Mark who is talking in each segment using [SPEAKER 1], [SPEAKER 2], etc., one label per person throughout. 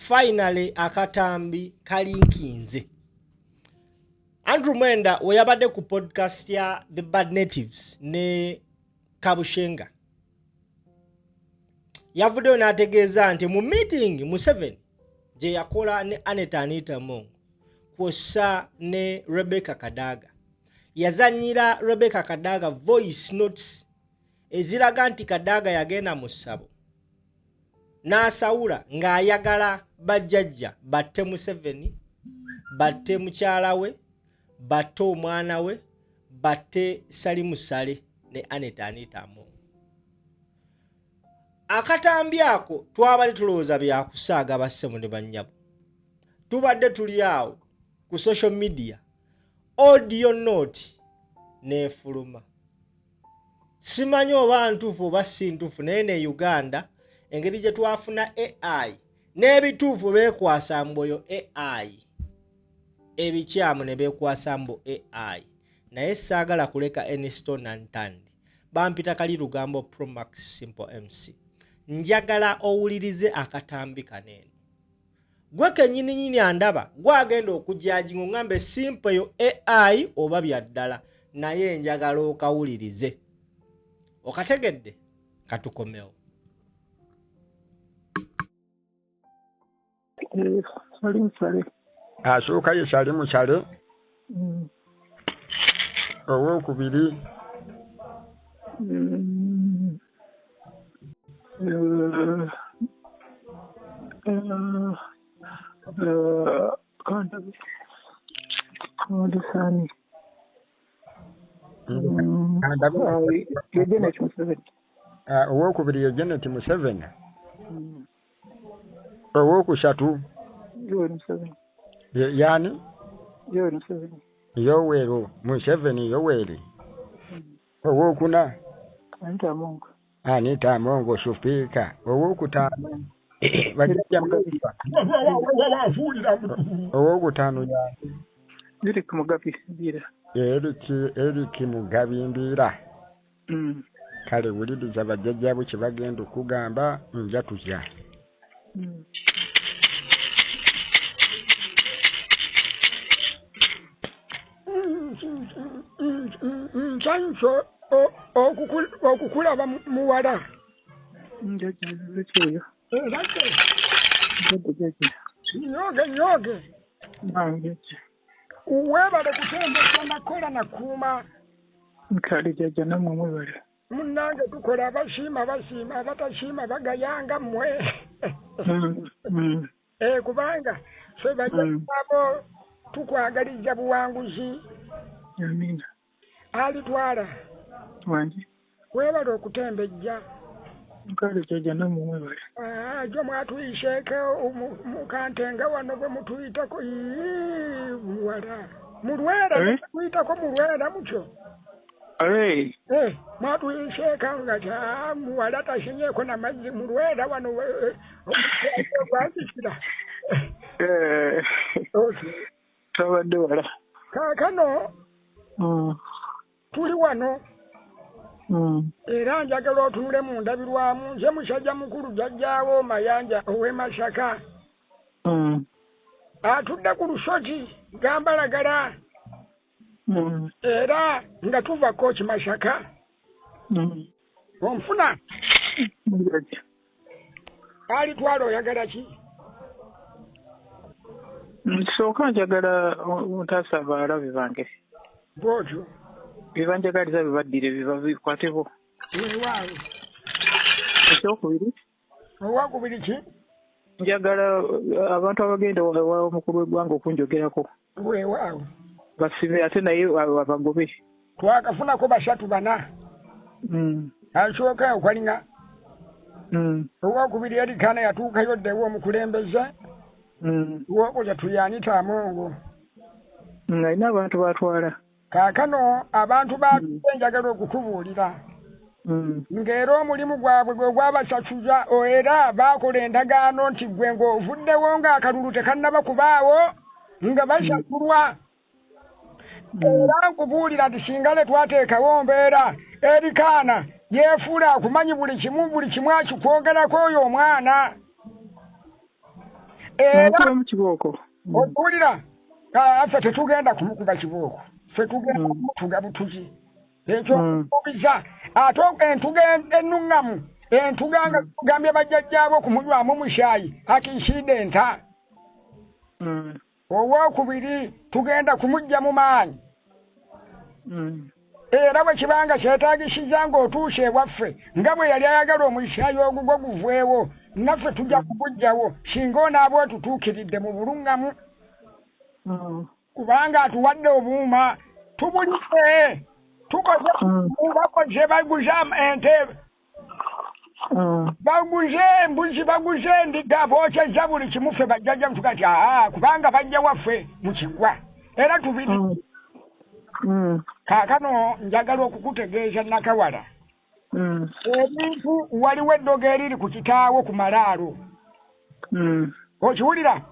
[SPEAKER 1] Finally akatambi kalinkinze. Andrew Mwenda we yabadde ku podcast ya The Bad Natives ne Kabushenga, yavuddeyo n'ategeeza nti mu meeting Museveni gye yakola ne Annet Anita Among kwossa ne Rebecca Kadaga, yazannyira Rebecca Kadaga voice notes eziraga nti Kadaga yagenda mu ssabo n'asawula ng'ayagala bajjajja batte Museveni, batte mukyala we, batte omwana we, batte Salimu Sale ne Annet Anita Among. Akatambi ako twabadde tulowooza byakusaaga bassebo ne bannyabo. Tubadde tuli awo ku social media, audio note n'efuluma. Simanyi oba ntuufu oba si ntuufu, naye ne Uganda engeri gye twafuna AI n'ebituufu beekwasa mbu oyo AI, ebikyamu ne beekwasa mbu AI, naye saagala kuleka any stone unturned. Bampita Kali Lugambo Promax Simple MC. Njagala owulirize akatambi kano eno. Gwe kennyininyini andaba, gwagenda okujudginga oŋŋambe simple eyo AI oba bya ddala, naye njagala okawulirize. Okategedde? Katukomewo.
[SPEAKER 2] Salim Saleh.
[SPEAKER 3] Asooka ye Salimu Saleh. Owookubiri
[SPEAKER 2] Kandasani. Ye Janet Museveni.
[SPEAKER 3] Owookubiri ye Janet Museveni. Owookusatu
[SPEAKER 2] Yoweri Museveni.
[SPEAKER 3] Yani?
[SPEAKER 2] Yoweri Museveni.
[SPEAKER 3] Yoweri Museveni Yoweri. Owookuna
[SPEAKER 2] Anita Among.
[SPEAKER 3] Anita Among Sipiika. Owookutaano owookutaano yani?
[SPEAKER 2] Eric Mugabi Mbira.
[SPEAKER 3] Eric Mugabi Mbira. Kale wuliriza bajjajjaabo kye bagenda okugamba, nja tutya. Nsanyusa okukulaba muwala. Nyoge nyoge. Weebale kutembeza nakola nakuuma.
[SPEAKER 2] Kale jjajja nammwe mwebale.
[SPEAKER 3] Munnange tukola, abasiima basiima, abatasiima bagayanga mmwe. Kubanga ffe bajjajjaabo tukwagaliza buwanguzi.
[SPEAKER 2] Amiina.
[SPEAKER 3] Alitwala.
[SPEAKER 2] Wangi.
[SPEAKER 3] Weebale okutembejja.
[SPEAKER 2] Kale jjajja nammwe mwebale.
[SPEAKER 3] Jo mwatuyiseeko mukantenga wano bwe mutuyitako muwala. Mulwera mutuyitako mulwera mutyo. Mwatuyiseeko nga muwala tasinyeeko na mazzi mulwera wano gwazikira.
[SPEAKER 2] Twabadde wala.
[SPEAKER 3] Kaakano tuli wano. Era njagala otunule mu ndabirwamu. Nze musajja mukulu jjajjaawo Mayanja ow'e Masaka. Atudde ku lusozi Gambalagala. Era nga tuva Kooki Masaka. Onfuna? Alitwala oyagala ki?
[SPEAKER 2] Nsooka njagala ntaasa abalabe bange.
[SPEAKER 3] Bw'otyo.
[SPEAKER 2] Bibanjagaliza bibaddire bikwatebo.
[SPEAKER 3] Weewaawo.
[SPEAKER 2] Ekyokubiri?
[SPEAKER 3] Owakubiri ki?
[SPEAKER 2] Njagala abantu abagenda ewa omukulu w'eggwanga okunjogerako.
[SPEAKER 3] Weewaawo.
[SPEAKER 2] Basibe ate naye abagobe.
[SPEAKER 3] Twakafunako 3 4. Asooka okwalinga. Owakubiri Erikana yatuukayo dda ew'omukulembeze. Owokusatu ye Anita Among.
[SPEAKER 2] Alina abantu b'atwala.
[SPEAKER 3] Kaakano abantu baatudde njagala okukubuulira. Ng'era omulimu gwabwe gwe gwabasasuza era baakola endagaano nti ggwe ng'ovuddewo ng'akalulu tekannaba kubaawo nga basasulwa. Era nkubuulira nti singa ne twateekawo mbeera Erikaana yeefuula akumanyi buli kimu akikwogerako oyo omwana. Era otuwulira ffe tetugenda kumukuba kibooko, ffe tugenda kumutuga butuzi. Ekyo kubiza ate entuga ennuŋŋamu, entuga nga tugambye bajjajjaabo okumunywamu musaayi akiisiidde enta. Owookubiri tugenda kumuggya mu maanyi. Era bwe kibanga kyetaagisiza ng'otuuse ewaffe nga bwe yali ayagala omusaayi ogugwo guveewo, naffe tujja kuguggyawo singa onaaba otutuukiridde mu buluŋŋamu. Kubanga atuwadde obuuma tubulise, tukoze bakoze baguze ente, baguze embuzi, baguze endiga, bookyezza buli kimu ffe bajjajja tuga nti aa kubanga bajja waffe mu kigwa era tubiri. Kaakano njagala okukutegeeza Nakawala, ebintu waliwo eddogo eriri ku kitaawo ku malaalo. Okiwulira?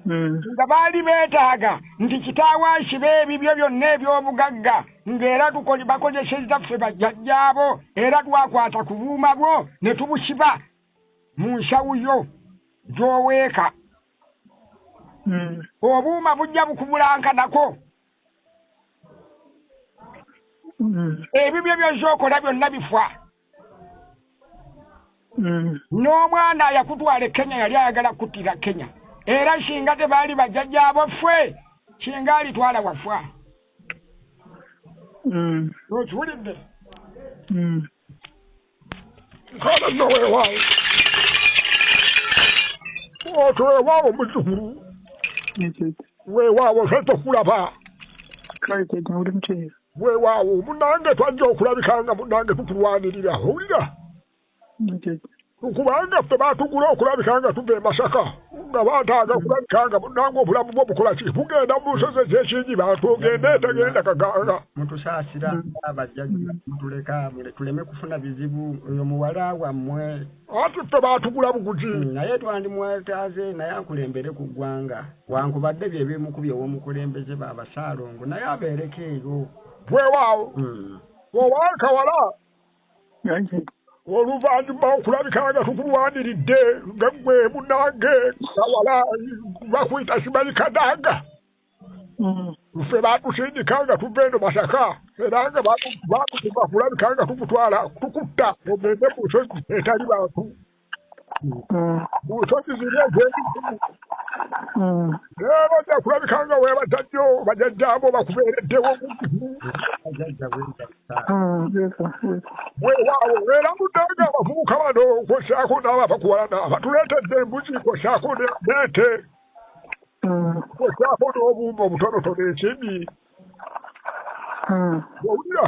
[SPEAKER 3] Nga baali beetaaga nti kitaawo asibe ebibyo byonna eby'obugagga ng'era bakozesezza ffe bajjajjaabo, era twakwata ku buuma bwo ne tubusiba mu nsawo yo gy'oweeka. Obuuma bujja bukubulankanako. Ebibyo by'ozookola byonna bifa. N'omwana yakutwala e Kenya yali ayagala kuttira Kenya. Era singa tebaali bajjajjaabo ffe, singa alitwala wafa. Okiwulidde?
[SPEAKER 4] Kale nno weewaawo. Otyo weewaawo muzzukulu. Weewaawo ffe tukulaba. Weewaawo munnange twajja okulabika nga munnange tukulwanirira, owulira? Kubanga ffe baatugula okulabika nga tuva e Masaka, nga baataaga okulabika nga munnange obulamu bwo bukola ki? Bugenda mu nsozi ez'ekingi bantu ogende etagenda kaganga.
[SPEAKER 3] Mutusaasira abajjajja, mutuleka tuleme kufuna bizibu oyo muwala wammwe.
[SPEAKER 4] Ati ffe baatugula buguzi.
[SPEAKER 3] Naye twandimwetaaze naye akulembere ku ggwanga. Wankubadde bye bimukubye ow'omukulembeze b'Abasaalongo naye abeereko eyo.
[SPEAKER 4] Weewaawo. Owa Kawala. Oluvannyuma okulabika nga tukulwaniridde nga ggwe munnange Kawala bakuyita simanyi Kadanga. Ffe baatusindika nga tuva eno Masaka era nga baatutuma kulabika nga tukutwala tukutta ogende mu nsozi etali bantu. Mu nsozi ziri ez'emizimu. Leero ojja kulabika nga weebaza nnyo bajjajjaabo bakubeereddewo. Weewaawo era munnange abavubuka bano kwossaako n'ababakuwalana batuleetedde embuzi kwossaako n'ente kwossaako n'obuuma obutonotono ensimbi. Owulira?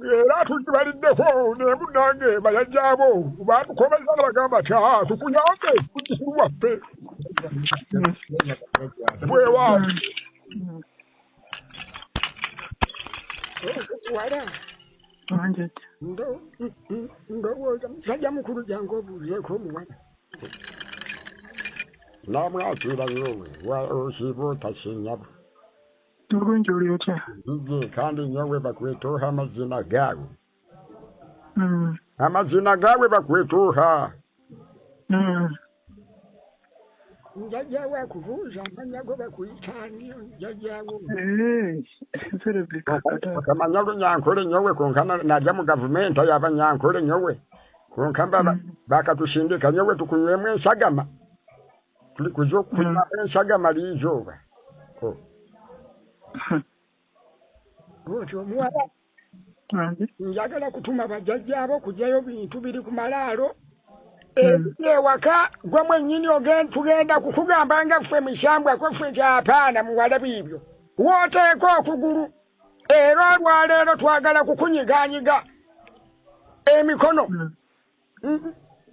[SPEAKER 4] Era tuzibaliddeko ne munnange bajjajjaabo baatukomeza ne bagamba nti aa tukuyambe muzzukulu waffe. Weewaawo.
[SPEAKER 3] Wala. Ndowooza musajja mukulu jangu obuuzeeko omuwala. Namwakira nyowe osiiba otasinnyabo.
[SPEAKER 2] Bulungi oli otya?
[SPEAKER 3] Nze kandi nyowe bakwetooha amazina gaawe. Amazina gaawe bakwetooha.
[SPEAKER 4] Njajjawo akubuuza amannya go bakuyita ani njajjawo?
[SPEAKER 3] Okamanya Lunyankole nyowe konka najja mu gavumenti y'Abanyankole nyowe. Konka bakatusindika nyowe tukunywemu ensagama. Tuli kuja okunywa ensagama liizooba.
[SPEAKER 4] Otyo omuwala njagala kutuma bajjajjaabo kuggyayo bintu biri ku malaalo. Ewaka gwe mwennyini tugenda kukugamba nga ffe misambwa kweffe nti apaana muwala biibyo. Wooteeka okugulu era olwaleero twagala kukunyigaanyiga emikono.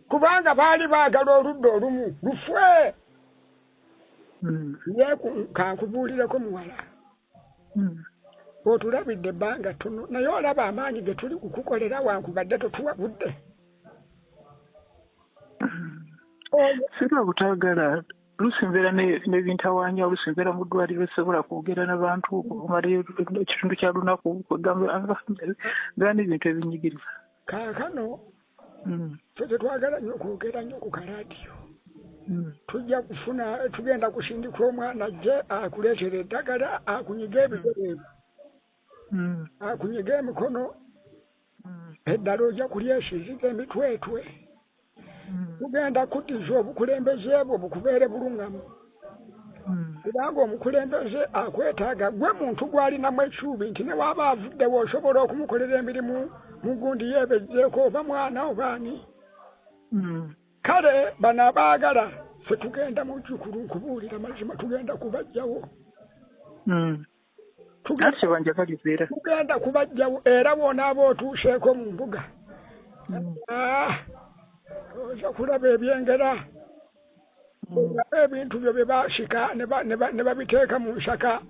[SPEAKER 4] Kubanga baali baagala oludda olumu lufe. Ye kankubuulireko muwala. Otulabidde ebbanga ttono naye olaba amaanyi ge tuli kukukolera wankubadde totuwa budde.
[SPEAKER 2] Sirwa butaagala oluusi mbeera n'ebintawaanya, oluusi mbeera mu ddwaliro sisobola kwogera n'abantu okumala ekitundu kya lunaku, kwegamba mbeera n'ebintu ebinyigiriza.
[SPEAKER 4] Kaakano ffe tetwagala nnyo kwogera nnyo ku kalaadiyo.
[SPEAKER 3] Tujja kufuna tugenda kusindika omwana ajje akuleetere eddagala akunyiga ebigere ebyo. Akunyiga emikono. Eddala ojja kulya esiziga emitwetwe. Tugenda kuddiza obukulembeze bwo bukubeere bulungamu. Kubanga omukulembeze akwetaaga gwe muntu gw'alinamu ekisuubi nti ne waba avuddewo osobola okumukolera emirimu mu gundi yeebezzeeko oba mwana oba ani. Kale bano abaagala ffe tugenda muzzukulu nkubuulira mazima tugenda kubajjawo. Tugenda kubajjawo era bw'onaaba otuuseeko mu mbuga. Ojja kulaba ebyengera. Ebintu byo bye baasika ne babiteeka mu nsaka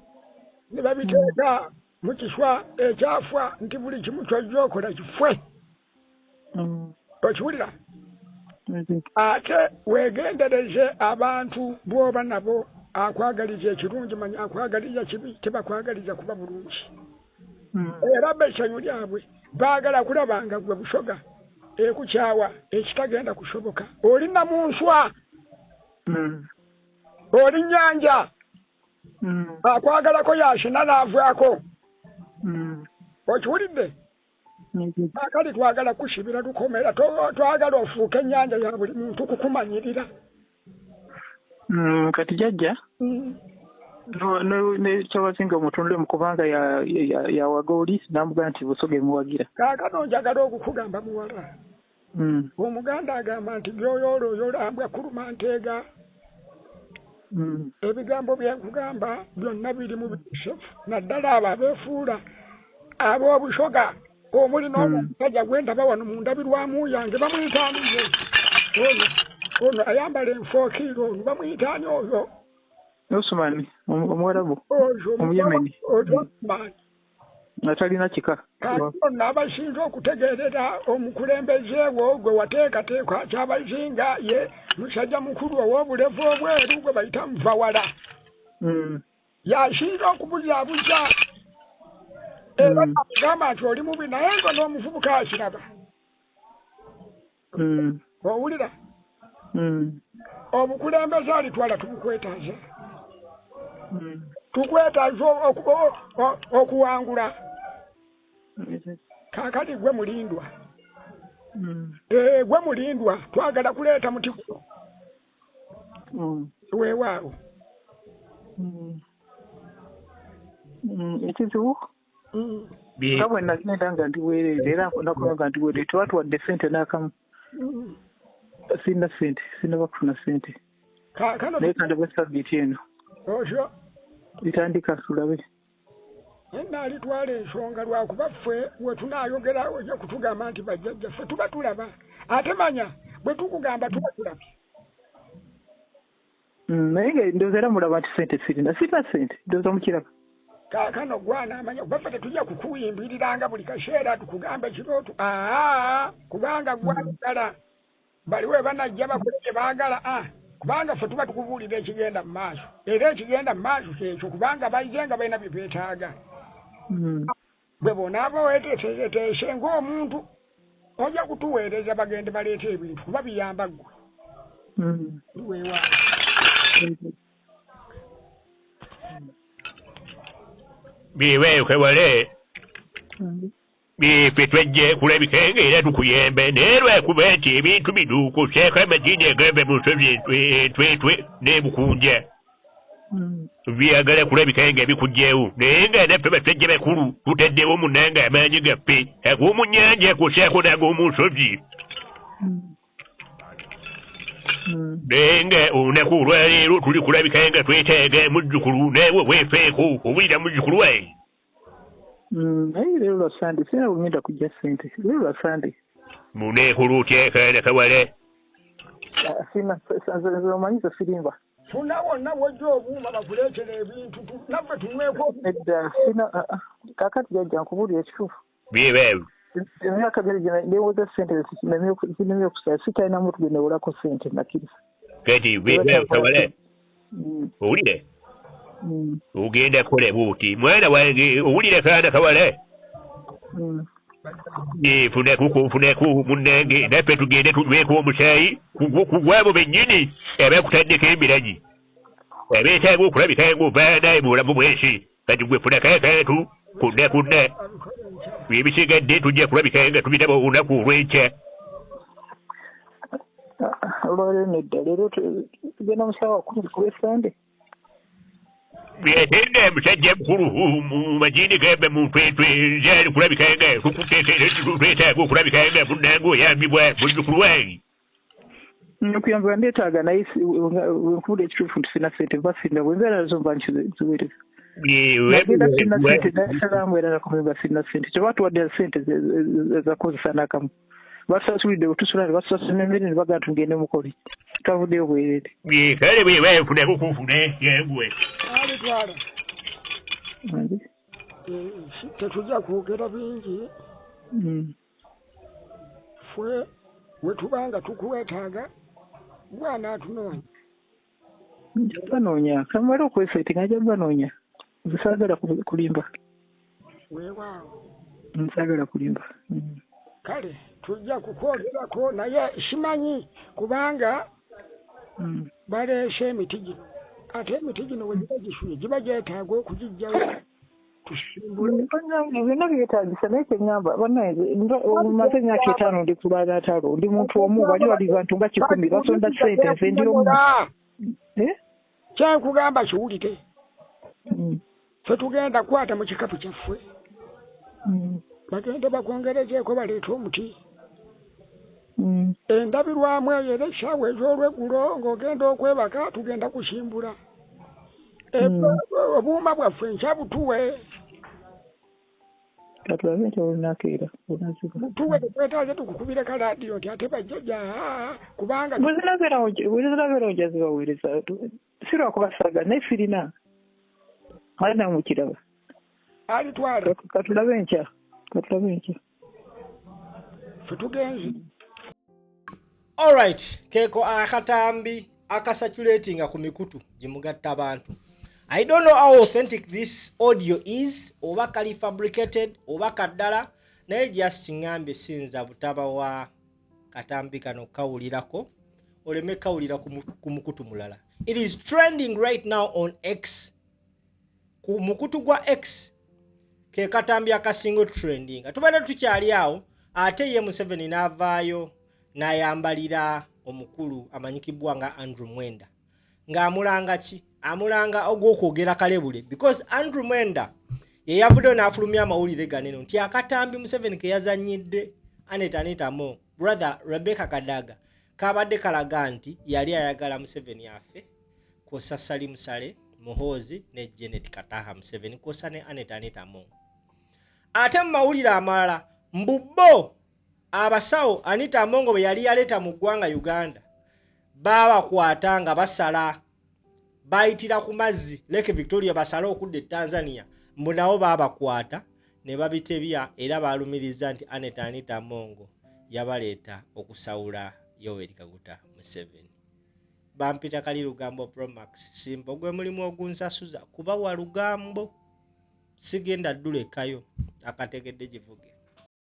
[SPEAKER 3] ne babiteeka mu kiswa ekyafa nti buli kimu ky'ojja okola kifwe. Okiwulira? Ate weegendereze abantu bw'oba nabo akwagaliza ekirungi manya akwagaliza kibi tebakwagaliza kuba bulungi. Era bo essanyu lyabwe baagala kulaba nga gwe Busoga ekukyawa ekitagenda kusoboka. Oli namunswa. Oli nnyanja. Akwagalako yasina n'avaako. Okiwulidde? Akali twagala kusibira lukomera twagala ofuuke ennyanja ya buli muntu kukumanyirira.
[SPEAKER 2] Kati jjajja ne kyabazinga omutundulemu kubanga yawaga oli n'amugamba nti Busoga emuwagira.
[SPEAKER 3] Kaakano njagala okukugamba muwala. Omuganda agamba nti by'oyoola oyolambwa kuluma nteega. Ebigambo bye nkugamba byonna biri mu bisefu naddala abo abeefuula ab'Obusoga omuli n'omusajja gwe ndaba wano mu ndabirwamu yange bamuyita ani ye? Ono ayambala enfookiiro ono bamuyita ani oyo?
[SPEAKER 2] Osumani Omuwarabu Omuyemeni
[SPEAKER 3] Osumani
[SPEAKER 2] atalina kika.
[SPEAKER 3] Kati nno abasinze okutegeerera omukulembeze wo gwe wateekateeka Kyabazinga ye musajja mukulu ow'obulevu obweru gwe bayita Nvawala. Yasinze okubuzaabuza era agamba nti oli mubi naye nga n'omuvubuka akiraba. Owulira? Obukulembeze alitwala tubukwetaaza. Tukwetaaza okuwangula. Kaakati gwe mulindwa. Gwe mulindwa twagala kuleeta muti guno. Weewaawo.
[SPEAKER 2] Ekizibu nga bwe nagenda nga ndi bwereere era nakola nga ndi bwereere tebatuwadde ssente n'akamu. Sirina ssente, sinnaba kufuna ssente. Naye kandaba sabbiiti eno.
[SPEAKER 3] Otyo?
[SPEAKER 2] Litandika tulabe.
[SPEAKER 3] Naye naalitwala ensonga lwakuba ffe we tunaayogera ojja kutugamba nti bajjajja ffe tuba tulaba. Ate manya bwe tukugamba tuba tulabye.
[SPEAKER 2] Naye nga ndowooza era mulaba nti ssente sirina, sirina ssente, ndowooza mukiraba.
[SPEAKER 3] Kaakano gw'anaamanya kuba ffe tetujja kukuyimbiriranga buli kaseera tukugambe kirooto kubanga gw'ayagala bali we banajja bakole bye baagala kubanga ffe tuba tukubuulira ekigenda mu maaso era ekigenda mu maaso kyekyo kubanga bazze nga balina bye beetaaga. Bwe bonaaba weeteeseteese ng'omuntu ojja kutuweereza bagende baleete ebintu kuba biyamba ggwe. Weewaawo.
[SPEAKER 4] Biweekewale ffe twejje kulabika era tukuyembe naye lwekuba nti ebintu bino kuseeko amagini agava mu nsozi entwetwe n'ebukunja byagala kulabika nga bikuggyewo naye nga naffe basajja bakulu tutaddewo munnange amaanyi gaffe ag'omu nnyanja kuseeko n'ag'omu nsozi. Naye nga olunaku olwaleero tuli kulabika nga twetaaga muzzukulu naawe weefeeko owulira muzzukulu wange.
[SPEAKER 2] Naye leero lwa Sande sirina bwe ngenda kuggya ssente leero lwa Sande.
[SPEAKER 4] Muneekola otya akaana kawala?
[SPEAKER 2] Sirina nze omanyi nze sirimba.
[SPEAKER 3] Funa wonna w'ojja obuuma bakuleetere ebintu naffe tunyweko.
[SPEAKER 2] Nedda sirina kaakati jjajja nkubuulira ekituufu.
[SPEAKER 4] Byebyo.
[SPEAKER 2] Emyaka gyali neewoza ssente zinemye okusala sikyalina muntu gwe neewolako ssente nakkiriza.
[SPEAKER 4] Kati byebyo kawala. Owulire? Ogenda kukola bw'oti mwana wange owulira kaana kawala.
[SPEAKER 5] Funaku funaku munnange, naffe tugende tunyweko omusaayi ku gwabo bennyini abakutaddeko emiranyi abeetaaga okulabika ng'ovaana mu bulamu bw'ensi. Kati gwe funako akantu kunna kunna, ebisigadde tujja kulabika nga tubiraba olunaku olw'enkya.
[SPEAKER 2] Olwaleero nedda, leero tugenda mu ssaawa 10 ku Sande.
[SPEAKER 5] Ate nna musajja mukulu mu magini gamba mu ntwentwe, nze ali kulabika nga twetaaga okulabika nga munnange oyambibwa muzzukulu wange.
[SPEAKER 2] Okuyambibwa ndeetaaga, naye nkubuulira ekituufu nti sirina ssente, mba sirina, bwe mbeera nazo mba nziweereza. Nagenda sirina ssente, nasalaamu era nakomye nga sirina ssente, tebatuwadde ssente ezakozesa n'akamu. Basasulidde wetusula ne batusasula n'emmere ne bagamba tugende mukole, twavuddeyo bwereere.
[SPEAKER 5] Kale bwe nfunako kufuna yanguwe.
[SPEAKER 3] Alitwala. Tetujja kwogera bingi. Ffe we tuba nga tukwetaaga bwana atunoonya.
[SPEAKER 2] Nja banoonya, kamale okwesetinga nja banoonya. Nze saagala kulimba.
[SPEAKER 3] Weewaawo.
[SPEAKER 2] Nsaagala kulimba.
[SPEAKER 3] Kale tujja kukwogerako naye simanyi kubanga baleese emiti gino, ate emiti gino we giba gisuye giba gyetaaga okugiggyawo tusimbule.
[SPEAKER 2] Byonna byetaagisa, naye kye ŋŋamba bannange, maze emyaka 5 ndi kulwana ntalo, ndi muntu omu, bali bali bantu nga 1,000 basonda ssente, nze ndi omu.
[SPEAKER 3] Kyenkugamba kiwulire. Ffe tugenda kukwata mu kikapu kyaffe. Bagende bakwongerezeeko baleete omuti. Endabirwamu eyo era essaawa ez'olweggulo ng'ogenda okwebaka tugenda kusimbula. Obuuma bwaffe enkya butuwe.
[SPEAKER 2] Katulabe nti olunaku era olunaziba.
[SPEAKER 3] Butuwe, tetwetaaze tukukubireko laadiyo nti ate bajjajja kubanga
[SPEAKER 2] bwe zinabeerawo nja zibaweereza. Si lwakubasaga naye sirina. Ate nammwe mukiraba.
[SPEAKER 3] Alitwala.
[SPEAKER 2] Katulabe enkya. Katulabe enkya.
[SPEAKER 3] Ffe tugenze.
[SPEAKER 1] Alright, keeko akatambi akasaturatinga ku mikutu gimugatta abantu. I don't know how authentic this audio is, oba kali fabricated oba kaddala, naye just ngambye sinza butabawa katambi kano kawulirako oleme kawulira ku mukutu mulala. It is trending right now on X. Ku mukutu gwa X ke katambi akasinga trending. Tubadde tukyali awo ate ye Museveni n'avaayo n'ayambalira omukulu amanyikibwa nga Andrew Mwenda. Ng'amulanga ki? Amulanga ogw'okwogera kalebule, because Andrew Mwenda ye yavuddeyo n'afulumya amawulire ganeno nti akatambi Museveni ke yazannyidde Annet Anita Among, brother Rebecca Kadaga, kabadde kalaga nti yali ayagala Museveni afe, kwossa Salim Saleh, Muhoozi ne Janet Kataha Museveni, kwossa ne Annet Anita Among. Ate mu mawulire amalala, mbu bo abasawo Anita Among bwe yali yaleeta mu ggwanga Uganda baabakwata nga basala, bayitira ku mazzi Lake Victoria basale okudda e Tanzania, mbu nabo baabakwata ne babitebya era baalumiriza nti Annet Anita Among yabaleeta okusawula Yoweri Kaguta Museveni. Bampita Kali Lugambo Promax Simba, gwe mulimu ogunsasuza kuba wa lugambo, sigenda ddulekayo akategedde givuge.